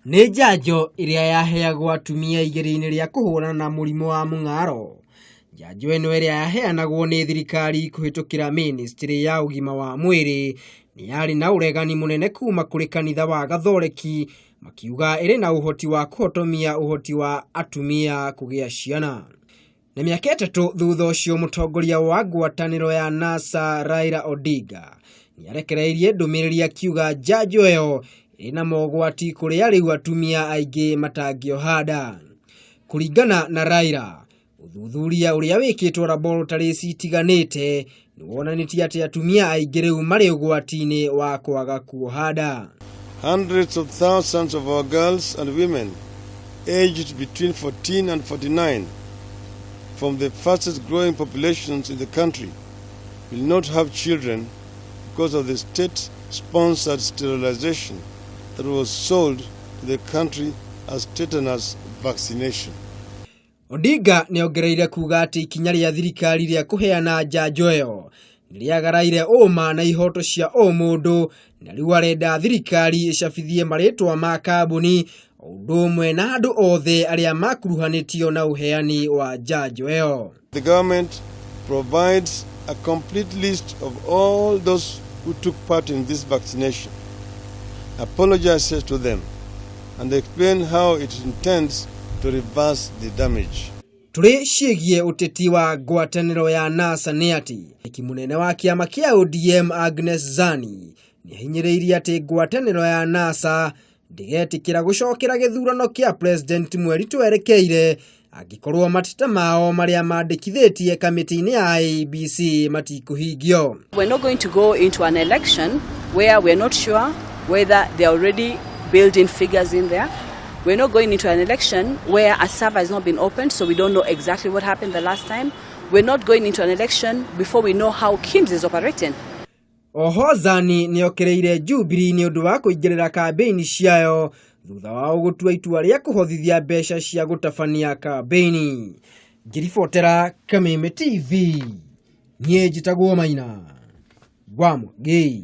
Nĩ njanjo ĩrĩa yaheagwo atumia igeria-inĩ rĩa kũhũrana na mũrimũ wa mũng'aro. Njanjo ĩno ĩrĩa yaheanagwo nĩ thirikari kũhĩtũkĩra mĩnĩstrĩ ya ũgima wa mwĩrĩ nĩ yarĩ na ũregani mũnene kuma kũrĩ kanitha wa Gathoreki makiuga ĩrĩ na ũhoti wa kũhotomia ũhoti wa atumia kũgĩa ciana. Na mĩaka 3 thutha ũcio mũtongoria wa ngwatanĩro ya NASA Raila Odinga nĩarekereirie ndũmĩrĩri akiuga njanjo ĩyo ĩrĩ na mogwati kũrĩa rĩu atumia aingĩ matangĩoha nda. Kũringana na Raila, ũthuthuria ũrĩa wĩkĩtwo laboratories itiganĩte nĩ wonanĩtie atĩ atumia aingĩ rĩu marĩ ũgwati-inĩ wa kwaga kuoha nda. Hundreds of thousands of our girls and women aged between 14 and 49 from the fastest growing populations in the country will not have children because of the state-sponsored sterilization that was sold to the country as tetanus vaccination. Odinga nĩongereire kuga atĩ ikinya rĩa thirikari rĩa kũheana njanjo ĩyo nĩrĩagaraire ũma na ihoto cia ũmũndũ na rĩu arenda thirikari ĩcabithie marĩtwa ma kambuni o ũndũ ũmwe na andũ othe arĩa makuruhanĩtio na ũheani wa njanjo ĩyo. The government provides a complete list of all those who took part in this vaccination, apologizes to them, and explain how it intends to reverse the damage. Tũrĩ ciĩgiĩ ũteti wa ngwatanĩro ya NASA nĩ atĩ mũnene wa kĩama kĩa ODM Agnes Zani nĩahinyĩrĩirie atĩ ngwatanĩro ya NASA ndĩgetĩkĩra gũcokera gĩthurano kĩa president mweri twerekeire angĩkorwo mateta mao marĩa mandĩkithĩtie kamĩtĩ-inĩ ya IEBC matikũhingio. We're not going to go into an election where we're not sure whether they're already building figures in there. We're not going into an election where a server has not been opened, so we don't know exactly what happened the last time. We're not going into an election before we know how KIEMS is operating. Oho Zani nĩokĩrĩire Jubilee nĩ ũndũ wa kũingĩrĩra kambĩini ciayo thutha wao gũtua itua rĩa kũhothithia mbeca cia gũtabania kambĩini. Ngĩribotera Kameme TV, niĩ njĩtagwo Maina wa Mwangĩ.